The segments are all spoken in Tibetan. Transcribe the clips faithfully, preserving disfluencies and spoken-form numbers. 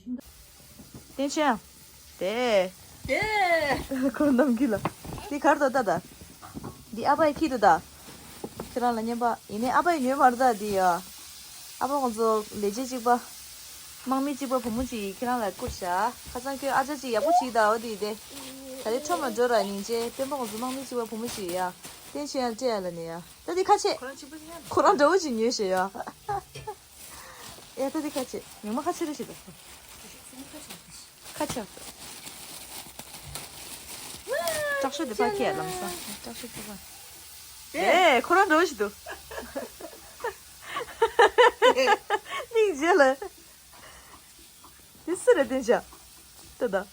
བསྟན་ཆོས། དེ། དེ། ཁོ་རྣམས་ཀྱི་ལ། འདི་གར་དུ་ལྟ་ད། འདི་ཨ་ཕའི་ཁྱི་དུ་ད། ཁྱེད་རང་ལ་བསྙེན་པ། ཡིན་ནའི་ཨ་ཕའི་ཉོས་མ་རེད་ད་འདི་ཡ། ཨ་ཕ་ཁོང་ཚོ་ལས་བྱེད་གཅིག་པ། དམག་མི་གཅིག་པ་བུ་མོ་གཅིག་ཁྱེད་རང་ལ་བསྐུར་བཞག་ཁ་སང་ཁྱོད་ཨ་ཅག་གཅིག་ཡག་པོ་བྱེད་ད་འོ་དེ་དེ། ད་རེས་ཁྲོམ་ལ་འགྲོ་ར་སྙིང་རྗེ། སྤེན་པ་ཁོང་ཚོ་དམག་མི་གཅིག་པ་བུ་མོ་གཅིག་ཡ། བསྟན་ཆོས་ཡང་སྤྲད་ཡ་ལ་ནི་ཡ། ད་འདི་ཁ་ཆེ། ཁོ་རང་གཅིག་པ་ཡིན་ཡ། ཁོ་རང་འདྲ་བོ་ཞིག་ཉོས་ཤེས་ཡ། ཡ་ད་འདི་ཁ་ཆེ། མིག་མ་ཁ་ཆེ་རེ་ཞིག་ད། ཁ་ཆེ། སྐྲག་ཤོས་དེ་ཕ་ཁྱེད་ལམ་སང་སྐྲག་ཤོས་དེ་ཕ། ཨེ་ཁོ་རང་འདྲ་བོ་ཞིག་འདུག་སྙིང་རྗེ་ལ། དེ་སུ་རེད་བསྟན་ཆོས། ལྟོས་དང་།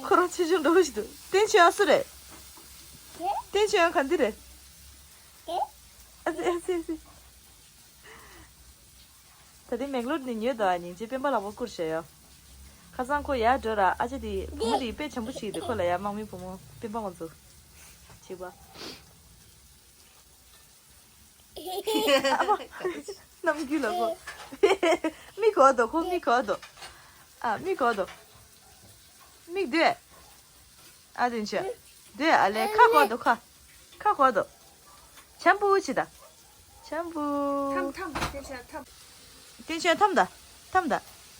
ཁོ་རང་ཆེ་ཆུང་འདྲ་བོ་ཞིག་འདུག་བསྟན་ཆོས་ཨ་སུ་རེད། བསྟན་ཆོས་ཨ་ག་འདི་རེད། ཨ་ཙི་ཨ་ཙི་ཨ་ཙི། ད་དེ་མེག་ལོར་ནི་ཉོས་དང་སྙིང་རྗེ་སྤེན་པ་ལག་པ་བསྐུར་བྱས་ཡོ། ཁ་སང་ཁོ་ཡར་འགྲོ་ར་ཨ་ཅེ་དེ་བུ་མོ་དེ་དཔེ་བྱམས་པོ་ཞིག་འདུག་ཁོ་ལ་ཡ་དམག་མི་བུ་མོ་སྤེན་པ་ང་ཚོ་བྱེད་པ། ཨ་མ། ནམ་རྒྱུན་ལ་ཁོ། མིག་གོ་དོ་ཁོ་མིག་གོ་དོ། ཨ་མིག་གོ་དོ། མིག་བདུད། ཨ་དེ་ཆ། བདུད་ཨ་ལེ་ཁ་གོ་དོ་ཁ། ཁ་གོ་དོ། བྱམས་པོ་ཅི་ད། བྱམས་པོ། ཐམ་ཐམ་བསྟན་ཆོས་ཐམ། བསྟན་ཆོས་ཐམ་ད། ཐམ་ད།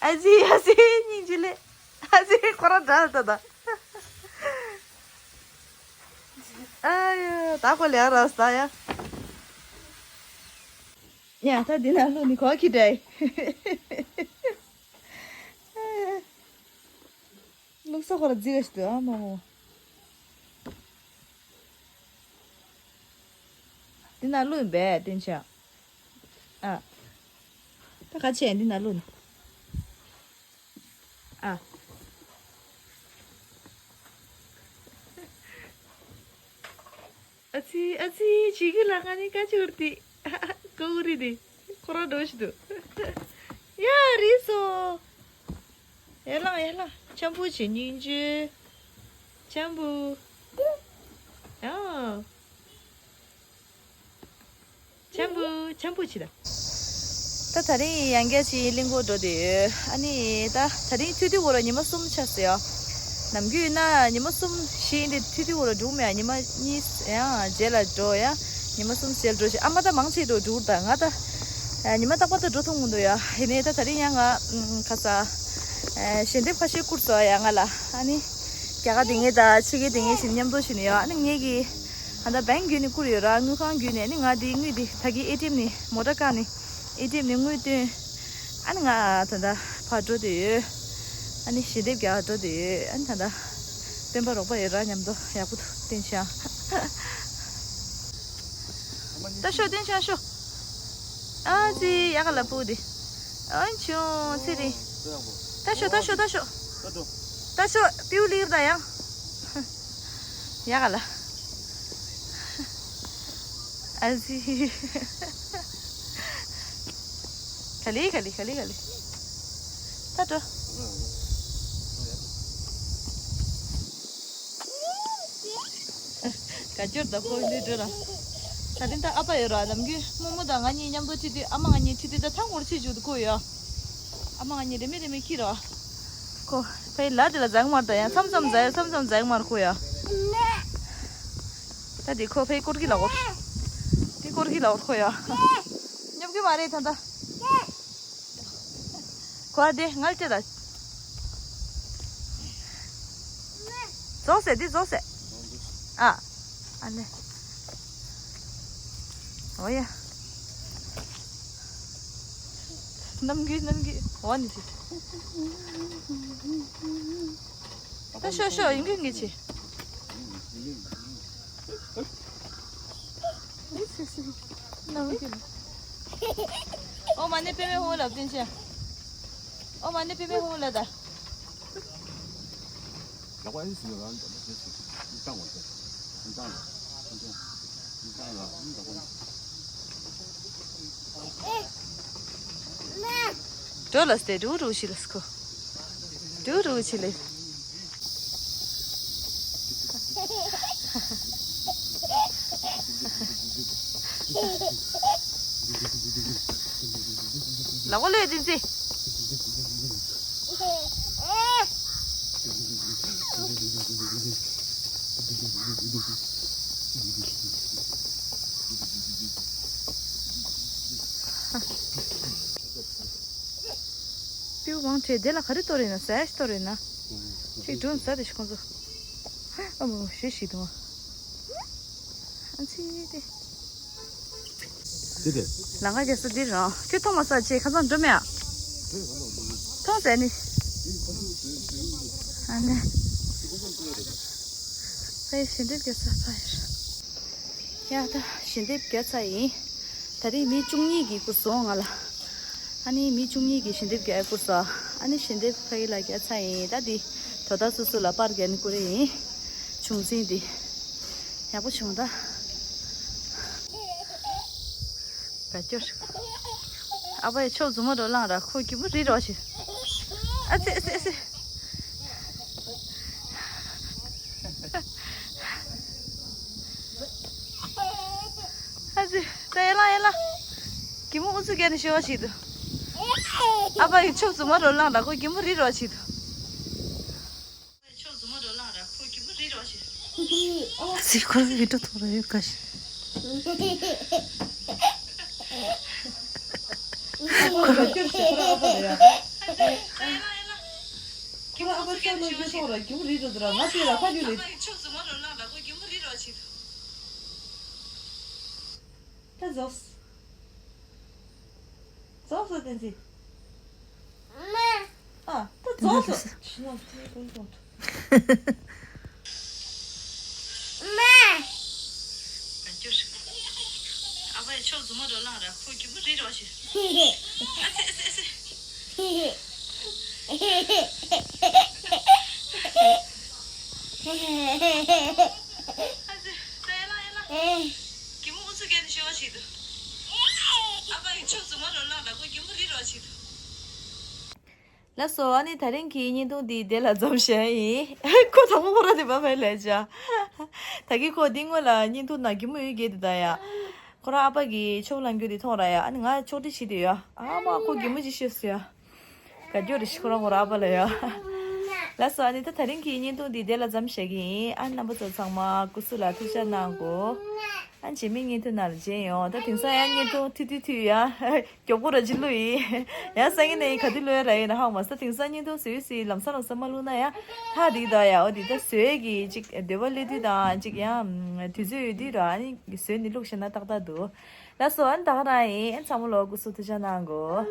ཨ་ཟི་ཨ་ཟི་སྙིང་རྗེ་ལེ། ཨ་ཟི་ཁོ་རང་འདྲ་ད་ད། ཨ་ཡ་ད་ཁོ་ལེ་ར་ས་ཡ། ཡ་ད་འདི་ན་ལྷོ་ནི་གོ་ཁི་འདྲ་ཡི། ལུག་ས་ཁོ་ར་རྫི་ག་ཞིག་འདུག་ཨ་མ་མོ། འདི་ན་ལུག་ཡིན་པས་བསྟན་ཆོས། ཨ། ད་ག་ཆེ་འདི་ན་ལུག་ནི། ཨ། ཨ་ཙི་ཨ་ཙི་བྱིས་རྒན་ལ་ང་ནི་ཀ་ཅོར་ཏི། ཀོ་རི་དི། ཁོ་རང་འགྲོ་ཞིག་འདུག་ཡ་རི་སོ། ཡ་ལང་ཡ་ལང་བྱམས་པོ་བྱེད་སྙིང་རྗེ། བྱམས་པོ། ཡ། བྱམས་པོ་བྱམས་པོ་བྱེད་ད། ད་ད་རིང་ཡང་བསྐྱར་ཅིག་གླིང་སྐོར་འགྲོ་བསྡད་ཡོད། ཨ་ནི་ད་ད་རིང་ཐུག་དུས་སྐོར་ལ་ཉི་མ་གསུམ་ཆགས་སོང་ཡ། ནམ་རྒྱུན་ཡིན་ན་ཉི་མ་གསུམ་བཞི་ཡིན་དེ་ཐུག་དུས་སྐོར་ལ་འགྲོ་མེད་ཡ། ཉི་མ་གཉིས་ཡང་རྗེས་ལ་འགྲོ་ཡ། ཉི་མ་གསུམ་རྗེས་ལ་འགྲོ་ཞིག་ཨ་མ་ད་མང་ཆེ་འགྲོ་འགྲོ་ད་ང་ད། ཉི་མ་རྟག་པར་ད་འགྲོ་ཐུབ་མི་འདུག་ཡ། ཡིན་ནའི་ད་ད་རིང་ཡང་ང་ཁ་ས། ཞལ་འདེབས་ཁ་ཤས་བསྐུར་སོང་ཡ་ང་ལ། ཨ་ནི། རྒྱ་གར་དེ་ངས་ད་ཕྱི་རྒྱལ་དེ་ངས་བཞིན་མཉམ་དུ་བཞིན་ཡོད། ཨ་ནི་ངས་ཀྱི། ཨ་ད་བེང་བརྒྱུད་ནས་བསྐུར་ཡོད་ར། དངུལ་ཁང་བརྒྱུད་ནས་ཨ་ནི་ང་དེའི་དངུལ་དེ་ད་གི་ཨེ་ཊི་ཨེམ་ནས་མོ་ཊ་བཀག་ནས་ཨེ་ཊི་ཨེམ་ནས་དངུལ་བཏོན། ཨ་ནི་ང་ད་ད་ཕར་འགྲོ་དུས་ཡོད། ཨ་ནི་ཞལ་འདེབས་རྒྱག་འགྲོ་དུས་ཡོད། ཨ་ནི་ད་ད་སྤེན་པ་རོགས་པ་ཡོད་ར་མཉམ་དུ་ཡག་པོ་འདུག་བསྟན་ཆོས། ད་ཤོག་བསྟན་ཆོས་ཤོག་ཨ་ཙི་ཡག་ག་ལ་སྤུ་དེ། ཨ་ཆུང་ཚེ་རིང་། ད་ཤོག་ད་ཤོག་ད་ཤོག་ད་ཤོག་པིའུ་ལིར་ད་ཡང་། ཡ་ག་ལ། ཨ་ཙི། ག་ལེ་ག་ལེ་ག་ལེ་ག་ལེ། ད་འགྲོ། ག་ཅོར་ད་ཁོ་འདི་འགྲོ་ར། ད་རིང་ད་ཨ་ཕ་ཡོད་ར་ནམ་རྒྱུན་རྨོ་མོ་དང་ང་གཉིས་མཉམ་དུ་ཁྲིད་དུས་ཨ་མ་ང་གཉིས་ཁྲིད་དུས་ད་ཐང་འོར་ཆེ་བཅུག་ཏུ་ཁོ་ཡོད། ཨ་མ་ང་གཉིས་རེ་མེད་རེ་མེད་ཁྱེར་ར། ཁོ། ཕའི་ལ་དེ་ལ་འཛག་མར་ད་ཡང་མཚམས་མཚམས་འཛག་ཡ་མཚམས་མཚམས་འཛག་མར་ཁོ་ཡ། ད་དེ་ཁོ་ཕའི་སྐོར་གྱི་ལ་འོར། དེ་སྐོར་གྱི་ལ་འོར་ཁོ་ཡ། སྙོབ་གི་མ་རེད་ད་ད། ཁོ་ཨ་དེ་ངལ་ཏེ་ད། རྫོགས་ཟེར་དེ་རྫོགས་ཟེར། ཨ། ཨ་ལེ། ཨོ་ཡ། ནམ་རྒྱུན་ནམ་རྒྱུན་འོ་ནི་ཅི། ད་ཤོག་ཤོག་ཡིན་གྱི་ངེས་ཆེ། ནམ་རྒྱུན། ཨོ་མ་ནི་པེ་མེ་ཧོང་ལབ་ཏིན་ཆེ། ཨོ་མ་ནི་པེ་མེ་ཧོང་ལ་ད། འགྲོ་ལ་སྟེ་རུ་རུ་ཞིག་ལ་སྐོ། རུ་རུ་ཞིག་ལ། ལ་གོ་ལོས་དེ་ཚེ། པིའུ་མང་ཆེ་དེ་ལ་ག་རེ་གཏོར་ཡིན་ན་ཟས་གཏོར་ཡིན་ན། ཅིག་སྒྲུང་ཟ་དེ་ཤི་ཁོང་ཚོ། ཨ་མོ་ཞེ་ཞིག་འདུག་ཨ་ཙི་དེ། དེ་དེ། ལང་ཀ་རྒྱལ་ས་འདི་རང་ཁྱོད་མཐོང་མ་ས་ཆེ་ཁ་སང་འགྲོ་མེད་ཨ། མཐོང་ཟེར་ནི། ཨ་ནེ། ཕ་ཡི་ཞལ་འདེབས་རྒྱག་ས་ཕ་ཡི། ཡ་ད་ཞལ་འདེབས་རྒྱག་ཚར་ཡིན། ད་རེས་མི་བཅུ་གཉིས་ཀྱི་སྐུ་སོང་ང་ལ། ཨ་ནི་མི་བཅུ་གཉིས་ཀྱི་ཞལ་འདེབས་རྒྱག་སྐུ་སོང་། ཨ་ནི་ཞལ་འདེབས་ཕ་ཡི་ལ་རྒྱག་ཚར་ཡིན། ད་འདི་དོ་ད་སོ་སོ་ལ་པར་རྒྱག་ནི་ཀུ་རེ་ཡིན། བྱུང་ཟིན་འདི། ཡག་པོ་བྱུང་ད། ག་སྐྱོར། ཨ་ཕ་ཡི་ཕྱོགས་མཛུབ་མོ་རོ་ལངས་ར་ཁོ་གྱིན་པོ་རི་རོ་ཞིག་ཨ་ཙི་ཨ་ཙི་ཨ་ཙི། ཨ་ཙི། ད་ཡ་ལ་ཡ་ལ། གྱིན་པོ་ཨུ་ཚུགས་རྒྱག་ནས་ཤོར་བ་ཞིག་འདུག་ཨ་ཕ་ཡི་ཕྱོགས་མཛུབ་མོ་རོ་ལངས་ར་ཁོ་གྱིན་པོ་རི་རོ་ཞིག་འདུག་ཨ་ཙི་ཁོ་རང་བི་ཌིའོ་ཐོག་ར་ཡོད་ག་ཞིག་ཁོ་རང་སྐྱོར་ཞིག་ཁོ་རང་ཨ་ཕ་རེད་ཡ། ཁོ་རང་ཨ་ཕ་ལྕགས་ནང་རྒྱུ་ཐོག་ར་རྒྱུ་རི་རུ་དུ་ར་ང་ཚོའི་ར་ཁ་རྒྱུ་ལས། ད་རྫོགས། རྫོགས་སོ་བསྟན་འཛིན། ཨ། ད་རྫོགས་སོ། ཕྱི་ནང་ཐུག་ཐུག་ཐུག་ཐུག་ཨ་ཕ་ཡི་ཕྱོགས་མཛུབ་མོ་རོ་ལངས་ར་ཁོ་གྱིན་པོ་རི་རོ་ཞིག་ཨ་ཙི་ཨ་ཙི་ཨ་ཙི། ཨ་ཙི། ད་ཡ་ལ་ཡ་ལ། གྱིན་པོ་ཨུ་ཚུགས་རྒྱག་ནས་ཤོར་བ་ཞིག་འདུག་ཨ་ཕ་ཡི་ཕྱོགས་མཛུབ་མོ་རོ་ལངས་ར་ཁོ་གྱིན་པོ་རི་རོ་ཞིག་འདུག་ལགས་སོ། ཨ་ནི་ད་རིང་གི་བརྙན་ཐུང་འདི་དེ་ལ་མཚམས་བཞག་ཡིན། ཁོ་དང་པོ་ཁོ་ར་དེ་བ་མེད་ལས་བྱ། ད་གི་ཁོ་འདི་སྔོན་ལ་བརྙན་ཐུང་ནང་གི་མོ་ཡོད་གེ་དེ་ད་ཡ། ཁོ་རང་ཨ་ཕ་གི་ཕྱོགས་ལང་རྒྱུ་དེ་མཐོང་ར་ཡ། ཨ་ནི་ང་ཕྱོགས་སྒྲིག་བྱེད་དེ་ཡ། ཨ་མ་ཁོ་གི་མོ་ཅི་ཤེས་སུ་ཡ། ག་རྒྱུ་རེ་ཤི་ཁོ་རང་ཁོ་ར་ཨ་ཕ་ལ་ཡ། ལགས་སོ། ཨ་ནི་ད་ད་རིང་གི་བརྙན་ཐུང་འདི་དེ་ལ་མཚམས་བཞག་གི་ཡིན། ཨ་རྣམ་པ་ཚོ་ཚང་མ་སྐུ་གཟུགས་ལ་ཐུགས་ཅག་གནང་གོ་ཨ་རྗེས་མའི་བརྙན་ཐུང་ནང་ལ་མཇལ་ཡོང་། ད་དེང་སང་ཡང་བརྙན་ཐུང་ཐུང་ཐུང་ཐུང་ཡ། མགྱོགས་པོ་ར་ཅི་ལུ་ཡིན། ཡང་སང་ཉིན་ནས་ག་དུས་ལུ་ཡ་ར་ཡིན་ན་ཧང་མ་ས། དེང་སང་བརྙན་ཐུང་བཟོས་སི་ལམ་སང་ལམ་སང་མ་བླུགས་ན་ཡ། ཧ་དེ་གི་ད་ཡ། འོ་དེ་ད་བཟོས་གི་ཅིག་འདོད་པ་སླེབས་དུས་དང་ཅིག་ཡང་དུས་ཚོད་ཡོད་དུས་ར་ཨ་ནི་བཟོས་ནི་བླུགས་ཤེ་ན་ཏག་ཏག་འདུག་ལགས་སོ། ཨ་ནི་ད་ག་རང་ཡིན། ཨ་ཚང་མ་ལོ་སྐུ་གཟུགས་ཐུགས་ཅག་གནང་གོ